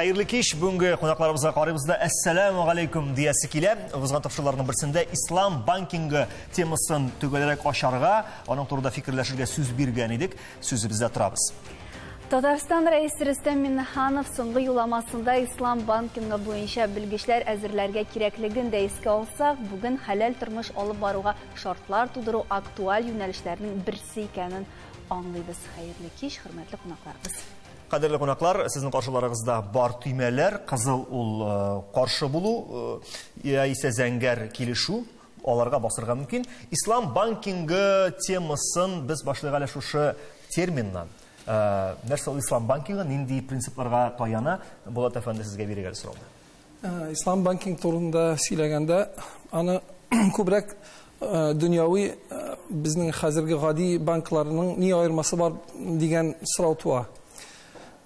Хәерле кич, бүгенге кунакларыбызга карыйбыз да әссәламү галәйкүм диясе килә. Узган тапшыруларның берсендә ислам банкингы темасын төгәлрәк ачарга, аның турында фикерләшергә сүз биргән идек. Сүзебездә торабыз. Татарстан Рәисе Рөстәм Миңнеханов соңгы юлламасында ислам банкингы буенча белгечләр әзерләргә кирәклеген дә искә алсак, бүген хәләл тормыш алып баруга шартлар тудыру актуаль юнәлешләрнең берсе икәнен аңлыйбыз. Хәерле кич, хөрмәтле кунакларыбыз. Кадерле кунаклар, сезнең каршыларыгызда бар төймәләр, кызыл ул каршы булу, яисә зәңгәр килешү, аларга басырга мөмкин. Ислам банкингы темасын без башлыйк әле шушы терминнан. Нәрсә ул ислам банкингы, нинди принципларга таяна? Булат әфәнде, сезгә бирегә сорауны. Ислам банкинг турында сөйләгәндә, аны күбрәк дөньяви безнең хәзерге гади банкларның ни аермасы бар дигән сорау туа.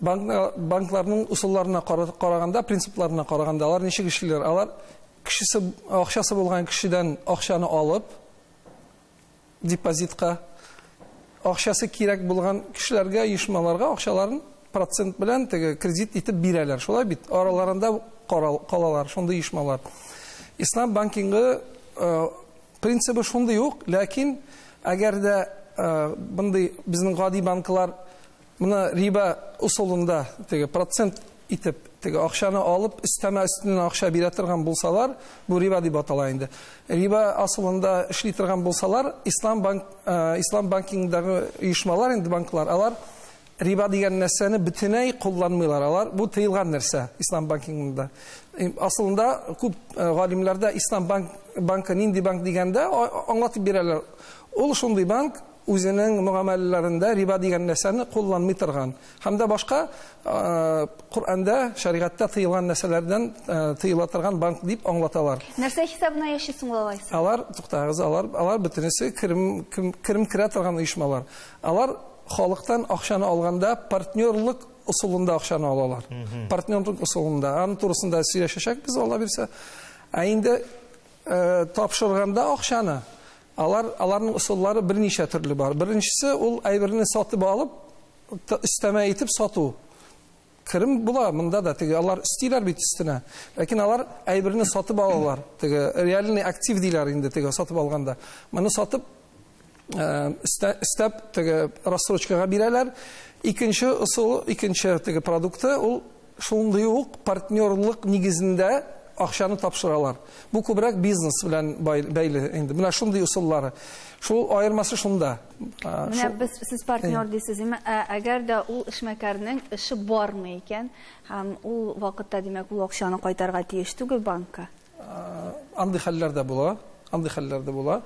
Банкларның усулларына караганда, принципларына караганда, алар ничек эшлиләр? Алар кешесе, акчасы булган кешедән акчаны алып, депозитка, акчасы кирәк булган кешеләргә, оешмаларга акчаларын процент белән теге кредит итеп бирәләр. Шулай бит, араларында калалар шундый оешмалар. Ислам банкингы принцибы шундый ук, ләкин әгәр дә мондый безнең гади банклар моны риба усулында теге процент итеп теге акчаны алып, өстәмә өстеннән акча бирә торган булсалар, бу риба дип атала инде. Риба асылында эшли торган булсалар, ислам банкингдагы оешмалар инде банклар, алар риба дигән нәрсәне бөтенләй кулланмыйлар. Алар бу тыелган нәрсә ислам банкингында. Асылында күп галимнәрдә ислам банкы нинди банк дигәндә аңлатып бирәләр. Ул шундый банк үзенең мөгамәләләрендә риба дигән нәрсәне кулланмый торган. Һәм дә башка Коръәндә, шәригатьтә тыелган нәрсәләрдән тыела торган банк дип аңлаталар. Нәрсә хисабына яши соң ул алайса? Алар, туктагыз, алар бөтенесе керем керә торган оешмалар. Алар халыктан акчаны алганда партнерлык ысулында акчаны алалар. Партнерлык ысулында. Аның турысында сөйләшәчәкбез, Алла бирсә. Ә инде тапшырганда акчаны аларның ысуллары берничә төрле бар. Беренчесе ул әйберне сатып алып, өстәмә итеп сату. Керем була монда да, теге алар өстиләр бит өстенә. Ләкин алар әйберне сатып алалар. Теге реальный актив диләр инде теге сатып алганда. Моны сатып өстәп теге рассрочкага бирәләр. Икенче ысул, икенче теге продукты ул шундый ук партнерлык нигезендә акчаны тапшыралар. Бу күбрәк бизнес белән бәйле инде. Менә шундый ысуллары. Шул аермасы шунда. Менә без сез партнер дисез, әгәр дә ул эшмәкәрнең эше бармы икән, һәм ул вакытта, димәк, ул акчаны кайтарга тиеш түгел банкка. Андый хәлләр дә була, андый хәлләр дә була.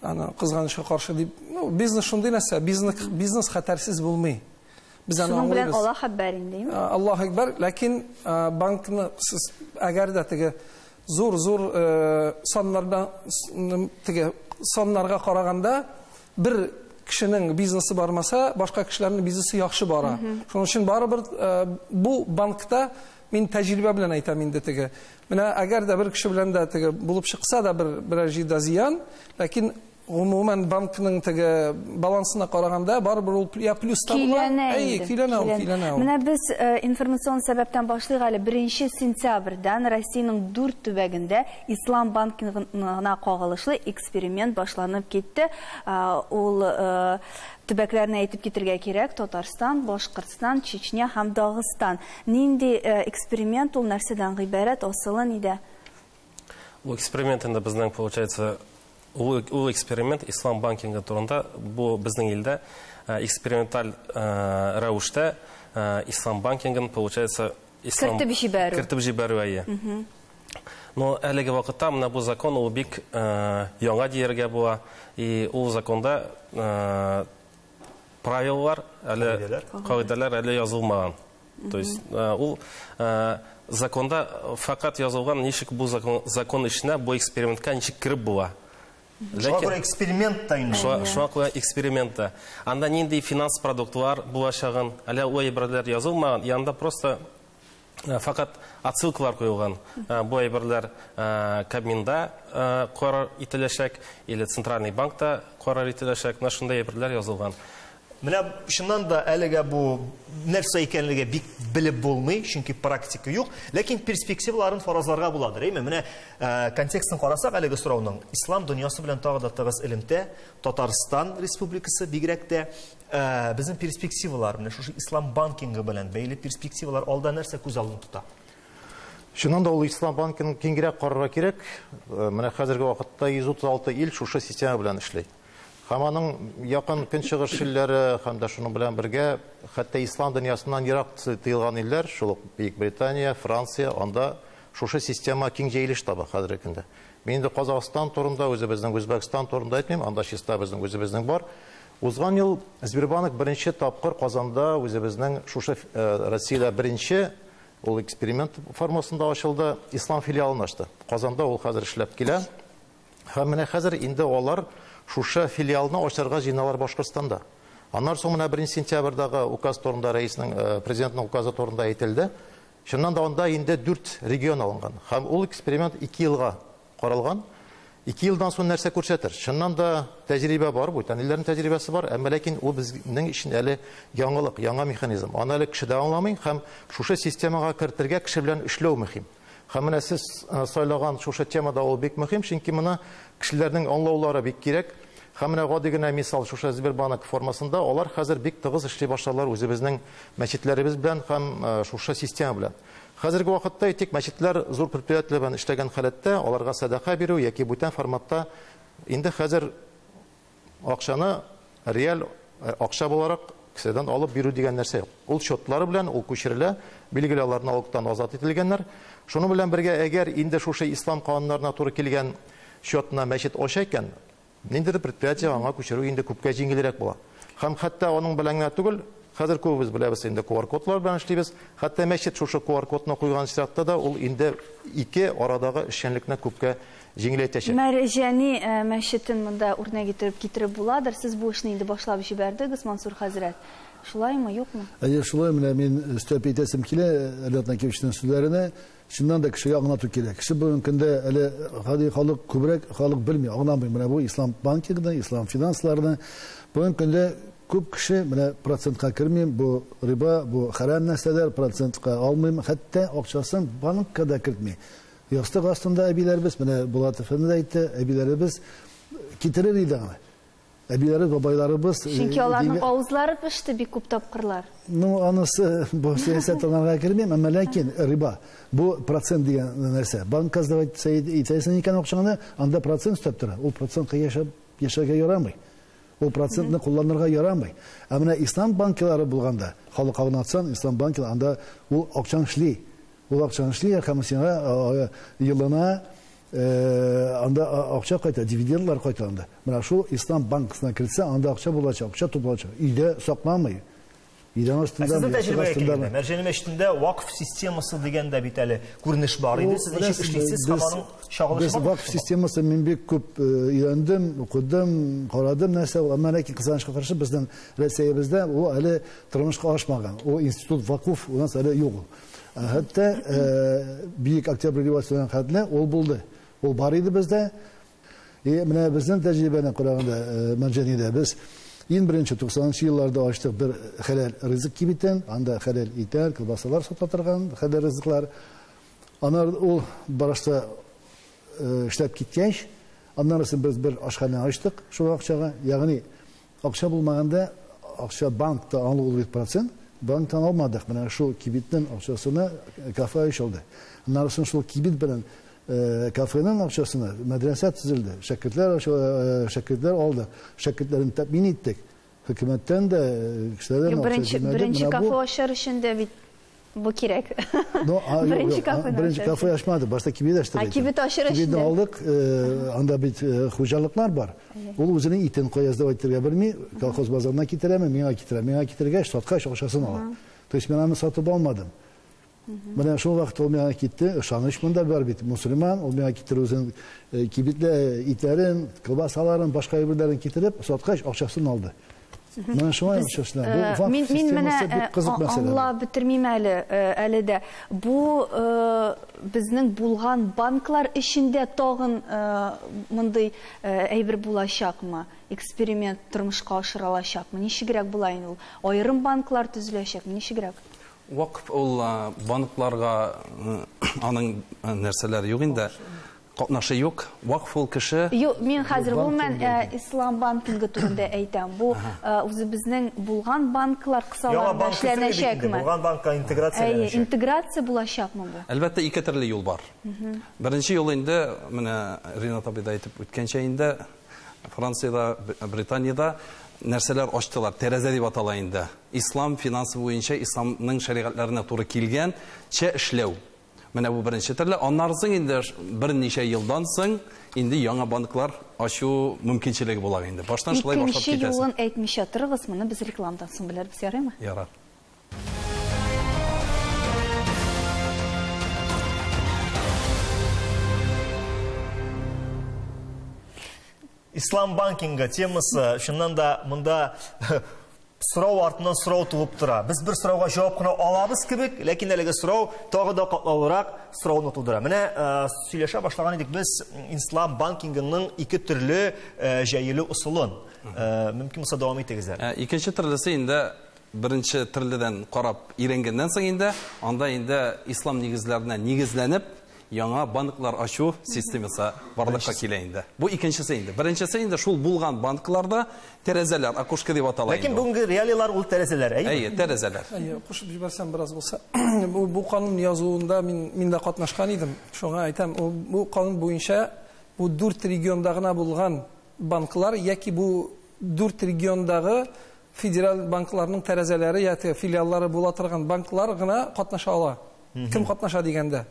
Аны кызганычка каршы дип, бизнес шундый нәрсә, бизнес хәтәрсез булмый. Без аны Шуның белән аңлыйбыз. Аллаһ әкбәр инде, әйеме? Аллаһ әкбәр, ләкин банкны сез әгәр дә теге зур-зур саннардан, теге саннарга караганда бер кешенең бизнесы бармаса, башка кешеләрнең бизнесы яхшы бара. Шуның өчен барыбер бу банкта мин тәҗрибә белән әйтәм инде теге. Менә әгәр дә бер кеше белән дә теге булып чыкса да берәр җирдә зыян, ләкин гомумән банкның теге балансына караганда барыбер ул я плюс та була. Көйләнә Әй, инде. көйләнә ул, Көйләнә. көйләнә ул. Менә без информацион сәбәптән башлыйк әле. 1 сентябрьдән Россиянең 4 төбәгендә ислам банкингына кагылышлы эксперимент башланып китте. Ул төбәкләрне әйтеп китергә кирәк: Татарстан, Башкортстан, Чечня һәм Дагыстан. Нинди эксперимент ул, нәрсәдән гыйбарәт, асылы нидә? Бу эксперимент инде безнең, получается, ул эксперимент ислам банкингы турында, бу безнең илдә эксперименталь рәвештә ислам банкингын, получается, ислам Кертеп җибәрү. Кертеп җибәрү, әйе. Но әлеге вакытта менә бу закон ул бик яңа дияргә була. И ул законда правилалар әле, Кагыйдәләр. кагыйдәләр әле язылмаган. То есть ул законда фақат язылган, ничек бу закон эченә, бу экспериментка ничек кереп була. Шуңа күрә эксперимент та инде. Шуңа күрә эксперимент та. Анда нинди финанс продуктлар булачагын, әле ул әйберләр язылмаган, янында просто фақат отсылкалар куелган. Бу әйберләр Кабминда карар ителәчәк, или Центральный банкта карар ителәчәк, менә шундый әйберләр язылган. Менә чыннан да әлегә бу нәрсә икәнлеге бик белеп булмый, чөнки практика юк, ләкин перспективаларын фаразларга буладыр, әйме? Менә контекстын карасак әлеге сорауның, ислам дөньясы белән тагы да тыгыз элемтә, Татарстан Республикасы бигрәк тә безнең перспективалар, менә шушы ислам банкингы белән бәйле перспективалар алда нәрсә күз алдын тота? Чыннан да ул ислам банкын киңрәк карарга кирәк. Менә хәзерге вакытта 136 ил шушы система белән эшли. Һәм аның якын көнчыгыш илләре һәм дә шуның белән бергә хәтта ислам дөньясыннан ерак тыелган илләр, шул ук Бөекбритания, Франция, анда шушы система киң җәелеш таба хәзерге көндә. Мин инде Казахстан турында, үзебезнең Үзбәкстан турында әйтмим, анда чиста безнең үзебезнең бар. Узган ел Сбербанк беренче тапкыр Казанда үзебезнең шушы Россиядә беренче ул эксперимент формасында ачылды, ислам филиалын ачты. Казанда ул хәзер эшләп килә. Һәм менә хәзер инде алар шушы филиалны ачарга җыеналар Башкортстанда. Аннан соң менә 1 сентябрьдәге указ турында рәиснең, президентның указы турында әйтелде. Чыннан да анда инде 4 регион алынган. Һәм ул эксперимент 2 елга каралган. 2 елдан соң нәрсә күрсәтер? Чыннан да тәҗрибә бар, бүтән илләрнең тәҗрибәсе бар, әмма ләкин ул безнең өчен әле яңалык, яңа механизм. Аны әле кеше дә аңламый һәм шушы системага кертергә кеше белән эшләү мөһим. Һәм менә сез сайлаган шушы темада ул бик мөһим, чөнки моны кешеләрнең аңлаулары бик кирәк. Һәм менә гади генә мисал шушы Сбербанк формасында алар хәзер бик тыгыз эшли башладылар үзебезнең мәчетләребез белән һәм шушы система белән. Хәзерге вакытта әйтик, мәчетләр зур предприятиеләр белән эшләгән халәттә аларга сәдака бирү яки бүтән форматта инде хәзер акчаны реаль акча буларак кесәдән алып бирү дигән нәрсә юк. Ул счетлары белән ул күчерелә, билгеле алар налогтан азат ителгәннәр. Шуның белән бергә, әгәр инде шушы ислам кануннарына туры килгән счетына мәчет ача икән, ниндидер предприятие аңа күчерү инде күпкә җиңелрәк була. Һәм хәтта аның белән генә түгел, хәзер күбебез беләбез инде QR-кодлар белән эшлибез. Хәтта мәчет шушы QR-кодны куйган очракта да ул инде ике арадагы эшчәнлекне күпкә җиңеләйтәчәк. Мәрҗани мәчетен монда үрнәк итеп китереп буладыр. Сез бу эшне инде башлап җибәрдегез, Мансур хәзрәт. Шулаймы, юкмы? Әйе, шулай. Менә мин өстәп әйтәсем килә Ринат Накиевичның сүзләренә. Чыннан да кешегә аңлату кирәк. Кеше бүгенге көндә әле гади халык күбрәк халык белми, аңламый. Менә бу ислам банкингны, ислам финансларны. Бүгенге көндә күп кеше менә процентка кермим, бу риба, бу хәрам нәрсәләр, процентка алмыйм, хәтта акчасын банкка да кертми. Ястык астында әбиләребез, менә Булат әфәнде дә әйтте, әбиләребез китерер иде аны. Әбиләребез, бабайларыбыз, Чөнки аларның авызлары пеште бик күп тапкырлар. Ну, анысы бу сәясәт аларга кермим, әмма ләкин риба, бу процент дигән нәрсә. Банкка сдавать итәсең икән акчаңны, анда процент өстәп тора. Ул процентка яшәргә ярамый. Ул процентны кулланырга ярамый. Ә менә ислам банкилары булганда, халык аңлатсан, ислам банкилары анда ул акчаң эшли. Ул акчаң эшли, һәм сиңа елына анда акча кайта, дивидендлар кайта анда. Менә шул ислам банкасына кертсә, анда акча булачак, акча туплачак. Өйдә сакламый. Өйдән астында, Сезнең тәҗрибәгә ястык астында. килгәндә, Мәрҗани мәчетендә вакыф системасы дигән дә бит әле күренеш бар иде. Сез ничек эшлисез һәм аның чагылышы Без бармы? вакыф системасын мин бик күп өйрәндем, укыдым, карадым нәрсә ул. Әмма ләкин кызганычка каршы безнең Рәсәебездә ул әле тормышка ашмаган. Ул институт вакыф у нас әле юк ул. Хәтта Бөек Октябрь революциясеннән хәтле ул булды. Ул бар иде бездә. И менә безнең тәҗрибәне караганда, Мәрҗанидә без иң беренче туксанынчы елларда ачтык бер хәләл ризык кибетен, анда хәләл итләр, колбасалар сата торган хәләл ризыклар. Анар ул барышта эшләп киткәч, аннан соң без бер ашханә ачтык шул акчага. Ягъни акча булмаганда акча банкта алу ул бит процент, банктан алмадык. Менә шул кибетнең акчасына кафе ачылды. Аннан соң шул кибет белән кафеның акчасына мәдрәсә төзелде. Шәкертләр шәкертләр алды. Шәкертләрен тәэмин иттек. Хөкүмәттән дә кешеләрдән Юк, акча җыймадык. беренче Менә бу кафе ачар өчен дә бит бу кирәк. Но, а, юк, Беренче юк, кафены беренче ачар кафе өчен. ачмады, башта кибет ачтык А, әйтәм. кибет ачар өчен Кибетне дә. алдык, анда бит хуҗалыклар бар. Ул үзенең итен кая сдавать итәргә белми, колхоз базарына китерәме, миңа китерә. Миңа китергәч, саткач акчасын ала. То есть мин аны сатып алмадым. Менә шул вакытта ул миңа китте, ышаныч монда бар бит, мусульман, ул миңа китереп үзенең кибетле итләрен, колбасаларын, башка әйберләрен китереп, саткач акчасын алды. Менә шулай акчасын алды. Бу вакыт Мин менә, системасы бик кызык мәсьәлә. аңлап бетермим әле дә. Бу Безнең булган банклар эчендә тагын мондый әйбер булачакмы? Эксперимент тормышка ашырылачакмы? Ничегрәк була инде ул? Аерым банклар төзеләчәкме? Ничегрәк? Вакыф ул банкларга аның нәрсәләре юк инде. Катнашы юк. Вакыф ул кеше. Юк, мин хәзер гомумән ислам банкингы турында әйтәм. Бу үзебезнең булган банклар кысаларында эшләнәчәкме? Булган банкка интеграцияләнәчәк. Интеграция булачакмы бу? Әлбәттә, ике төрле юл бар. Беренче юл инде, менә Ринат абый да әйтеп үткәнчә инде, Франциядә, Британиядә нәрсәләр ачтылар, тәрәзә дип атала инде. Ислам финансы буенча исламның шәригатьләренә туры килгәнчә эшләү. Менә бу беренче төрле. Аннан соң инде берничә елдан соң инде яңа банклар ачу мөмкинчелеге була инде. Баштан шулай башлап китәсең. Икенче юлын әйтмичә торыгыз, моны без рекламадан соң белербез, ярыймы? Ярар. Ислам банкингы темасы, чыннан да монда сорау артыннан сорау туып тора. Без бер сорауга җавап кына алабыз кебек, ләкин әлеге сорау тагы да катлаулырак сорауны тудыра. Менә сөйләшә башлаган идек без ислам банкингының ике төрле җәелү ысулын. Мөмкин булса дәвам итегез әле. Икенче төрлесе инде беренче төрледән карап өйрәнгәннән соң инде анда инде ислам нигезләренә нигезләнеп яңа банклар ачу системасы барлыкка килә инде. Бу икенчесе инде. Беренчесе инде шул булган банкларда тәрәзәләр, окошко дип атала инде. Ләкин бүгенге реалиялар ул тәрәзәләр, әйеме? Әйе, тәрәзәләр. Әйе, кушып җибәрсәм бераз булса. Бу канун язуында мин дә катнашкан идем. Шуңа әйтәм, бу канун буенча бу 4 регионда гына булган банклар яки бу 4 региондагы федераль банкларның тәрәзәләре яки филиаллары була торган банклар гына катнаша ала. Кем катнаша дигәндә?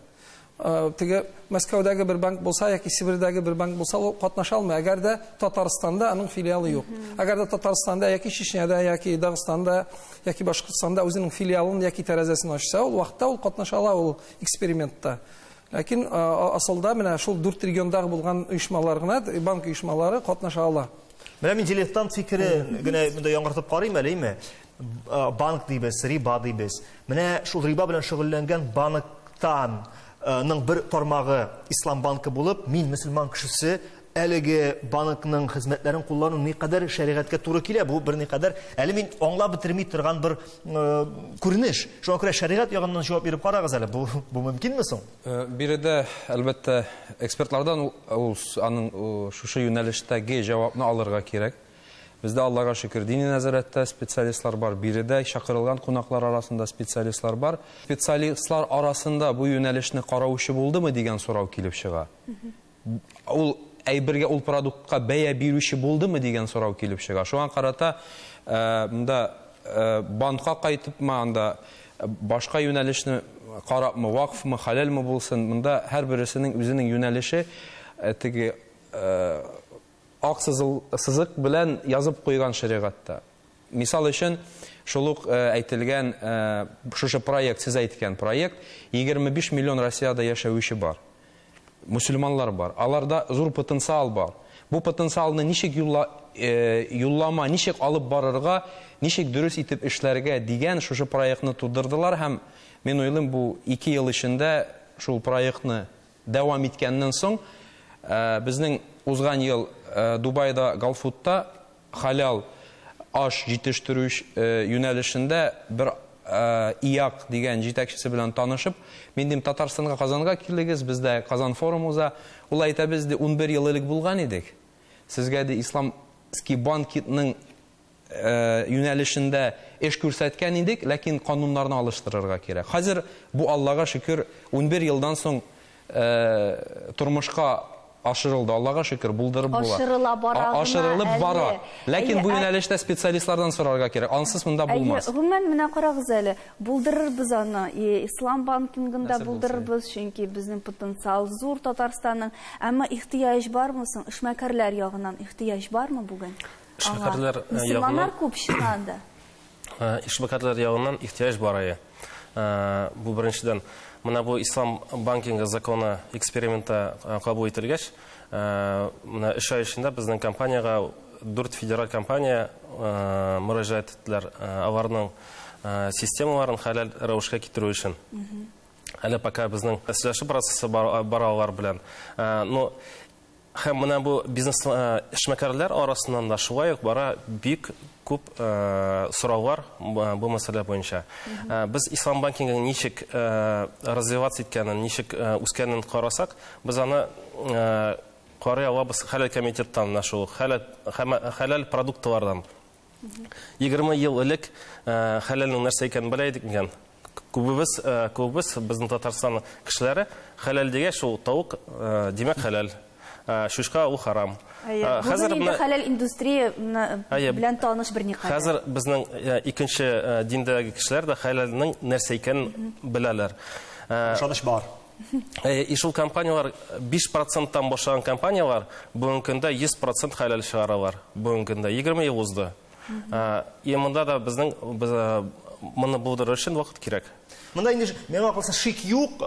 Теге Мәскәүдәге бер банк булса яки Сибирдәге бер банк булса, ул катнаша алмый. Әгәр дә Татарстанда аның филиалы юк. Әгәр дә Татарстанда яки Чечняда яки Дагыстанда яки Башкортстанда үзенең филиалын яки тәрәзәсен ачса, ул вакытта ул катнаша ала ул экспериментта. Ләкин асылда менә шул 4 региондагы булган оешмалар гына, банк оешмалары катнаша ала. Менә мин дилетант фикере генә монда яңгыртып карыйм әле, әйме? Банк дибез, риба дибез. Менә шул риба белән шөгыльләнгән банктан ның бер тармагы Ислам банкы булып, мин мөселман кешесе әлеге банкның хезмәтләрен куллану никадәр шәригатькә туры килә, бу бер никадәр әле мин аңлап бетерми торган бер күренеш. Шуңа күрә шәригать ягыннан җавап биреп карагыз әле, бу мөмкинме соң? Биредә әлбәттә экспертлардан ул аның шушы юнәлештәге җавапны алырга кирәк. Бездә Аллага шөкер дини нәзарәттә специалистлар бар, биредә чакырылган кунаклар арасында специалистлар бар. Специалистлар арасында бу юнәлешне караучы булдымы дигән сорау килеп чыга. Ул әйбергә, ул продуктка бәя бирүче булдымы дигән сорау килеп чыга. Шуңа карата монда банкка кайтыпмы, анда башка юнәлешне карапмы, вакыфмы, хәләлме булсын, монда һәрбересенең үзенең юнәлеше теге ак сызык белән язып куйган шәригатьтә. Мисал өчен, шул ук әйтелгән, шушы проект, сез әйткән проект, 25 миллион Россиядә яшәүче бар. Мөселманнар бар. Аларда зур потенциал бар. Бу потенциалны ничек юллама, ничек алып барырга, ничек дөрес итеп эшләргә дигән шушы проектны тудырдылар һәм мин уйлыйм, бу 2 ел эчендә шул проектны дәвам иткәннән соң, безнең узган ел Дубайда Галфудта халял аш җитештерү юнәлешендә бер ИЯК дигән җитәкчесе белән танышып, мин дим, Татарстанга, Казанга килегез, бездә Казан форум уза. Ул әйтә, без ди 11 ел элек булган идек. Сезгә ди исламский банкетның юнәлешендә эш күрсәткән идек, ләкин кануннарны алыштырырга кирәк. Хәзер бу Аллага шөкер 11 елдан соң тормышка ашырылды, Аллага шөкер, булдырып була. Ашырыла бара. Ашырылып бара. Ләкин бу юнәлештә специалистлардан сорарга кирәк. Ансыз монда булмас. Гомумән, менә карагыз әле, булдырырбыз аны. Ислам банкингында булдырырбыз, чөнки безнең потенциал зур Татарстанның. Әмма ихтыяҗ бармы соң? Эшмәкәрләр ягыннан ихтыяҗ бармы бүген? Эшмәкәрләр ягыннан күп чыннан да. Эшмәкәрләр ягыннан ихтыяҗ бар әйе. Бу беренчедән. Менә бу ислам банкингы законы экспериментта кабул ителгәч, менә 3 ай эчендә безнең компаниягә 4 федераль компания мөрәҗәгать иттеләр, аларның системаларын хәләл рәвешкә китерү өчен. Әле пока безнең сөйләшү процессы бара алар белән. Но һәм менә бу бизнес эшмәкәрләр арасыннан да шулай ук бара бик күп сораулар бу мәсьәлә буенча. Без ислам банкингының ничек развиваться иткәнен, ничек үскәнен карасак, без аны карый алабыз хәләл комитеттан, менә шул хәләл продуктлардан. 20 ел элек хәләлнең нәрсә икәнен белә идек микән? Күбебез, күбебез безнең Татарстан кешеләре хәләл дигәч, шул тавык, димәк хәләл. Чучка ул харам. Хәзер инде хәләл индустрия белән таныш берникадәр. Хәзер безнең икенче диндәге кешеләр дә хәләлнең нәрсә икәнен беләләр. Ышаныч бар. И шул компанияләр 5%-тан башлаган компанияләр бүгенге көндә 100% хәләл чыгаралар. Бүгенге көндә 20 ел узды. И монда да безнең моны булдырыр өчен вакыт кирәк. Монда инде миңа калса шик юк,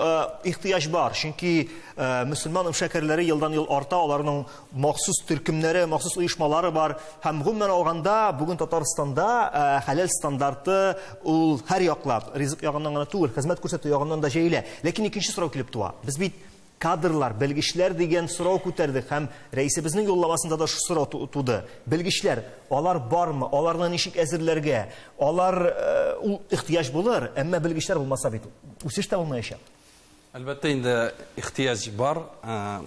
ихтыяҗ бар. Чөнки мөселман эшмәкәрләре елдан-ел арта, аларның махсус төркемнәре, махсус оешмалары бар. Һәм гомумән алганда, бүген Татарстанда хәләл стандарты ул һәр яклап, ризык ягыннан гына түгел, хезмәт күрсәтү ягыннан да җәелә. Ләкин икенче сорау килеп туа. Без бит кадрлар, белгечләр дигән сорау күтәрдек һәм рәисебезнең юлламасында да шул сорау туды. Белгечләр, алар бармы? Аларны ничек әзерләргә? Алар ул ихтыяҗ булыр, әмма белгечләр булмаса бит үсеш тә булмаячак. Әлбәттә инде ихтыяҗ бар.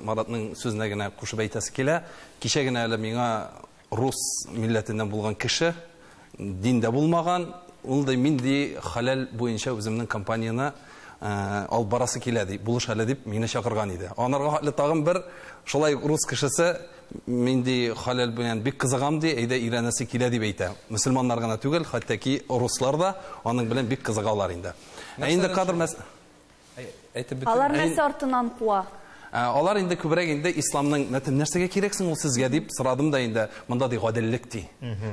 Маратның сүзенә генә кушып әйтәсе килә. Кичә генә әле миңа рус милләтеннән булган кеше, диндә булмаган, ул да мин ди хәләл буенча үземнең компанияне алып барасы килә ди, булыш әле дип мине чакырган иде. Анарга хәтле тагын бер шулай рус кешесе мин ди хәләл белән бик кызыгам ди, әйдә өйрәнәсе килә дип әйтә. Мөселманнар гына түгел, хәтта ки руслар да аның белән бик кызыгалар инде. Ә инде кадр Алар нәрсә артыннан куа? Алар инде күбрәк инде исламның нәрсәгә кирәксең ул сезгә дип сорадым да инде, монда ди гаделлек ди.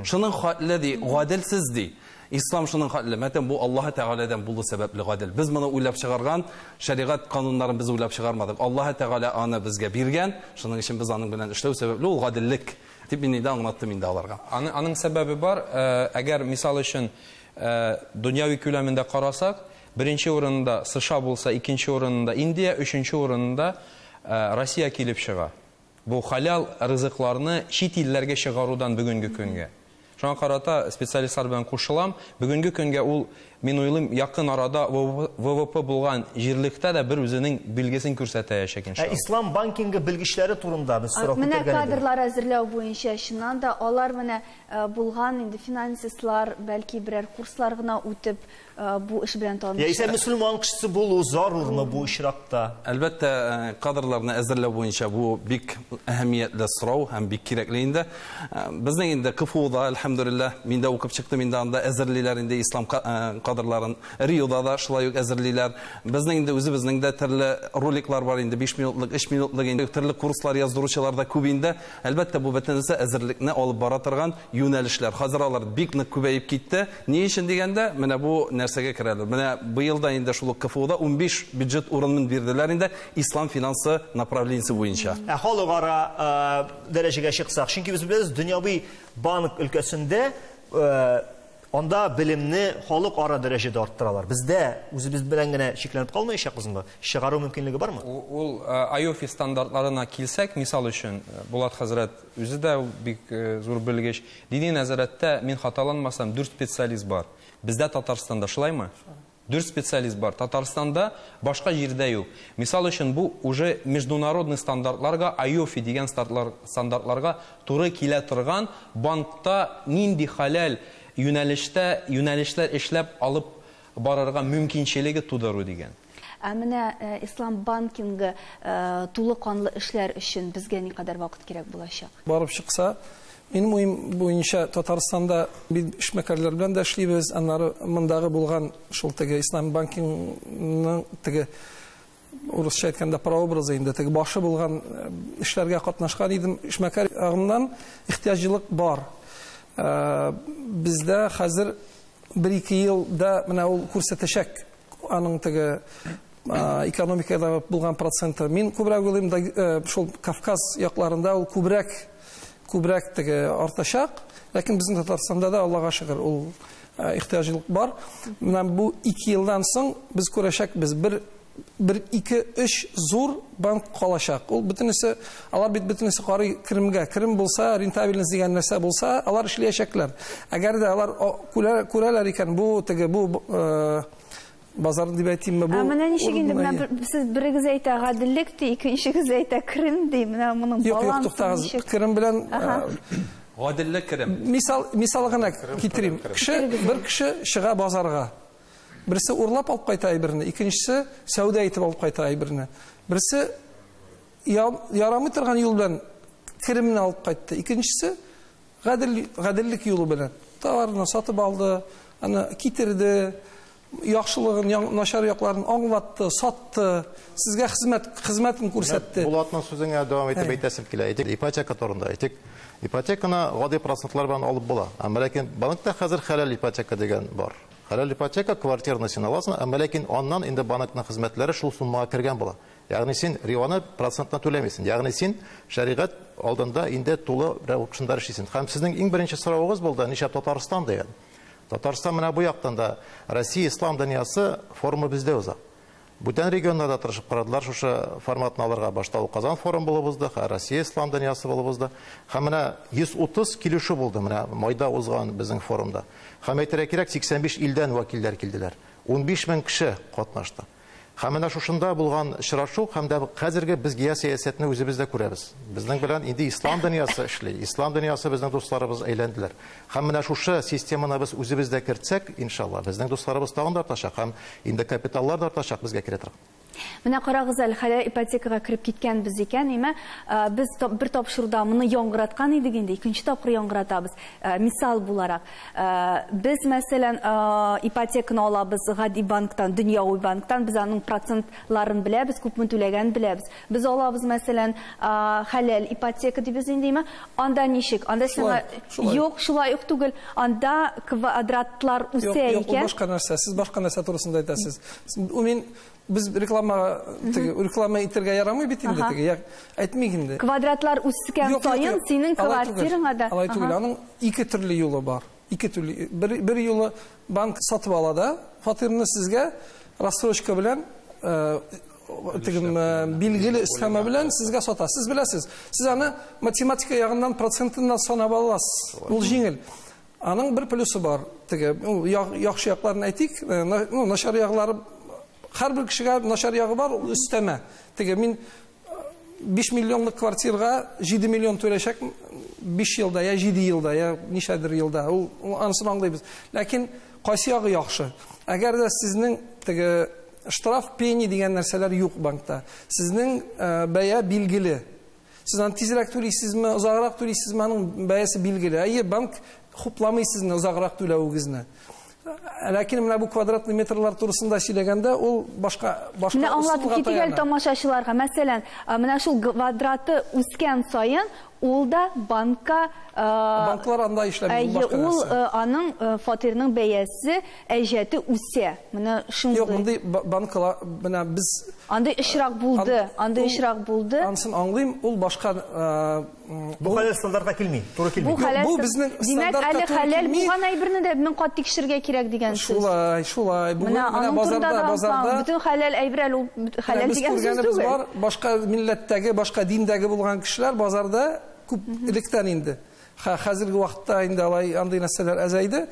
Шуның хәтле ди, гаделсез ди. Ислам шуның хәтле, мәтән бу Аллаһ Тәгаләдән булу сәбәпле гадел. Без моны уйлап чыгарган, шәригать кануннарын без уйлап чыгармадык. Аллаһ Тәгалә аны безгә биргән, шуның өчен без аның белән эшләү сәбәпле ул гаделлек дип мин инде аңлаттым инде аларга. Аның сәбәбе бар, әгәр мисал өчен дөньяви күләмендә карасак, беренче урында США булса, икенче урында Индия, өченче урында Россия килеп чыга. Бу халал ризыкларны чит илләргә чыгарудан бүгенге көнгә. Шуңа карата специалистлар белән кушылам. Бүгенге көнгә ул, мин уйлыйм, якын арада ВВП булган җирлектә дә бер үзенең билгесен күрсәтәчәк иншалла. Ислам банкингы белгечләре турында без сорау Менә күтәргән идек. Кадрлар әзерләү буенча чыннан да алар менә булган инде финансистлар, бәлки берәр курслар гына үтеп бу эш белән танышып. Яисә мөселман кешесе булу зарурмы бу очракта? Әлбәттә, кадрларны әзерләү буенча бу бик әһәмиятле сорау һәм бик кирәкле инде. Безнең инде КФУда, әлхәмдүлилләһ, мин дә укып чыктым инде, анда әзерлиләр инде ислам кадрларын. Риода да шулай ук әзерлиләр. Безнең инде үзебезнең дә төрле роликлар бар инде, 5 минутлык, 3 минутлык инде төрле курслар яздыручылар да күп инде. Әлбәттә, бу бөтенесе әзерлекне алып бара торган юнәлешләр. Хәзер алар бик нык күбәеп китте. Ни өчен дигәндә, менә бу нәрсәгә керәләр. Менә быел да инде шул ук КФУда 15 бюджет урынын бирделәр инде ислам финансы направлениесе буенча. Ә халыкара дәрәҗәгә чыксак, чөнки без беләбез, дөньяви банк өлкәсендә анда белемне халыкара дәрәҗәдә арттыралар. Бездә үзебез белән генә чикләнеп калмаячакбызмы? Чыгару мөмкинлеге бармы? Ул АЙОФИ стандартларына килсәк, мисал өчен, Булат хәзрәт үзе дә бик зур белгеч. Дини нәзарәттә, мин хаталанмасам, 4 специалист бар. Бездә Татарстанда шулаймы? 4 специалист бар. Татарстанда башка җирдә юк. Мисал өчен, бу уже международный стандартларга, АЙОФИ дигән стандартларга туры килә торган банкта нинди хәләл юнәлештә юнәлешләр эшләп алып барырга мөмкинчелеге тудыру дигән. Ә менә ислам банкингы тулы канлы эшләр өчен безгә никадәр вакыт кирәк булачак? Барып чыкса, минем уем буенча Татарстанда бит эшмәкәрләр белән дә эшлибез, аннары мондагы булган шул теге ислам банкингының теге урысча әйткәндә прообразы инде теге башы булган эшләргә катнашкан идем. Эшмәкәр ягыннан ихтыяҗлык бар. Бездә хәзер бер-ике елда менә ул күрсәтәчәк аның теге экономикада булган проценты. Мин күбрәк уйлыйм, шул Кавказ якларында ул күбрәк теге артачак, ләкин безнең Татарстанда да Аллага шөкер ул ихтыяҗлык бар. Менә бу 2 елдан соң без күрәчәкбез, бер 1, 2, 3 зур банк калачак. Ул бөтенесе, алар бит бөтенесе карый керемгә. Керем булса, рентабельность дигән нәрсә булса, алар эшләячәкләр. Әгәр дә алар күрәләр икән, бу теге бу базар дип әйтимме, бу. Менә ничек инде, менә сез берегез әйтә гаделлек ди, икенчегез әйтә керем ди. Менә моның балансы. Юк, туктагыз. Керем белән гаделлек керем. Мисал гына китерим. Кеше, бер кеше чыга базарга. Берсе урлап алып кайта әйберне, икенчесе сәүдә итеп алып кайта әйберне. Берсе ярамый торган юл белән керемне алып кайтты, икенчесе гаделлек юлы белән товарны сатып алды, аны китерде, яхшылыгын, начар якларын аңлатты, сатты, сезгә хезмәтен күрсәтте. Булатның сүзеңә дәвам итеп әйтәсем килә. Әйтик, ипотека турында әйтик. Ипотеканы гади процентлар белән алып була. Әмма ләкин банкта хәзер хәләл ипотека дигән бар. Хәләл ипотека квартираны син аласың, әмма ләкин аннан инде банкның хезмәтләре шул суммага кергән була. Ягъни син риваны процентына түләмисең. Ягъни син шәригать алдында инде тулы рәвешендә эшлисең. Һәм сезнең иң беренче соравыгыз булды, нишләп Татарстан дигән. Татарстан менә бу яктан да Россия ислам дөньясы форумы бездә уза. Бүтән регионнарда тырышып карадылар шушы форматны алырга. Башта ул Казан форум булып узды, Россия ислам дөньясы булып узды. Һәм менә 130 килешү булды менә майда узган безнең форумда. Һәм әйтергә кирәк, 85 илдән вәкилләр килделәр. 15 мең кеше катнашты. Һәм менә шушында булган очрашу һәм дә хәзерге без геосәясәтне үзебездә күрәбез. Безнең белән инде ислам дөньясы эшли. Ислам дөньясы безнең дусларыбыз әйләнделәр. Һәм менә шушы системаны без үзебездә кертсәк, иншалла, безнең дусларыбыз тагын да артачак һәм инде капиталлар да артачак безгә керә торган. Менә карагыз әле, хәләл ипотекага кереп киткән без икән, әмма без бер тапшыруда моны яңгыраткан идек инде, икенче тапкыр яңгыратабыз. Мисал буларак, без мәсәлән ипотеканы алабыз гади банктан, дөньяви банктан, без аның процентларын беләбез, күпме түләгәнен беләбез. Без алабыз мәсәлән хәләл ипотека дибез инде, әмма анда ничек? Анда сиңа юк, шулай ук түгел. Анда квадратлар үсә икән. Юк, башка нәрсә. Сез башка нәрсә турысында әйтәсез. Мин без реклама реклама итәргә ярамый бит инде теге. Әйтмик инде. Квадратлар үскән саен синең квартираңа да. Алай түгел. Аның ике төрле юлы бар. Ике төрле. Бер юлы банк сатып ала да, фатирны сезгә рассрочка белән теге билгеле өстәмә белән сезгә сата. Сез беләсез. Сез аны математика ягыннан процентыннан санап аласыз. Ул җиңел. Аның бер плюсы бар. Теге яхшы якларын әйтик, ну начар яклары һәрбер кешегә начар ягы бар, ул өстәмә. Теге мин 5 миллионлык квартирага 7 миллион түләчәк 5 елда, я 7 елда, я ничәдер елда. Ул анысын аңлыйбыз. Ләкин кайсы ягы яхшы? Әгәр дә сезнең теге штраф, пени дигән нәрсәләр юк банкта. Сезнең бәя билгеле. Сез аны тизрәк түлисезме, озаграк түлисезме, аның бәясе билгеле. Әйе, банк хупламый сезне озаграк түләвегезне. Ләкин менә бу квадратный метрлар турысында сөйләгәндә, ул башка Менә аңлатып китик әле тамашачыларга. Мәсәлән, менә шул квадраты үскән саен, ул да банкка банклар анда эшләми, башка нәрсә. Ул аның фатирның бәясе, әҗәте үсә. Менә шундый. Юк, мондый банклар менә без андый очрак булды, андый очрак булды. Анысын аңлыйм, ул башка бу хәләл стандартка килми, туры килми. Бу безнең стандартка туры килми. Димәк, әле хәләл булган әйберне дә мең кат тикшерергә кирәк дигән сүз. Шулай, шулай. Бүген менә базарда бөтен хәләл әйбер әле ул хәләл дигән сүз түгел. Башка милләттәге, башка диндәге булган кешеләр базарда күп электән инде. Хәзерге вакытта инде алай андый нәрсәләр әзәйде.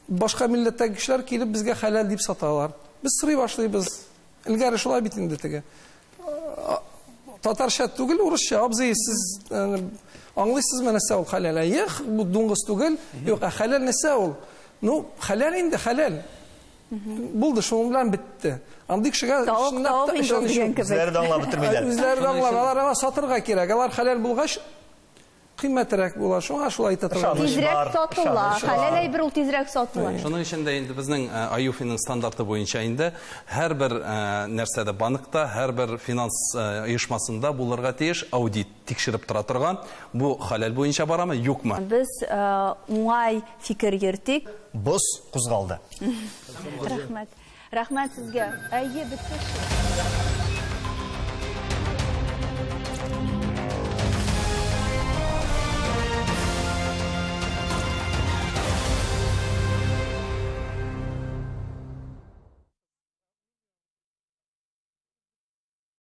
Башка милләттәге кешеләр килеп безгә хәләл дип саталар. Без сорый башлыйбыз. Элгәре шулай бит инде теге. Татарча түгел, урысча. Абзый, сез аңлыйсызмы нәрсә ул хәләл? Әйе, бу дуңгыз түгел. Юк, ә хәләл нәрсә ул? Ну, хәләл инде, хәләл. Булды, шуның белән бетте. Андый кешегә чынлап та ышаныч юк. Үзләре дә аңлап бетермиләр. Үзләре дә аңлап, алар аңа сатырга кирәк. Алар хәләл булгач, кыйммәтрәк була. Шуңа шулай әйтә торган. Тизрәк сатыла. Хәләл әйбер ул тизрәк сатыла. Шуның өчен дә инде безнең АЮФИның стандарты буенча инде һәрбер нәрсәдә банкта, һәрбер финанс оешмасында булырга тиеш аудит тикшереп тора торган. Бу хәләл буенча барамы, юкмы? Без уңай фикер йөртик. Боз кузгалды. Рәхмәт. Рәхмәт сезгә. Әйе, бетте шул.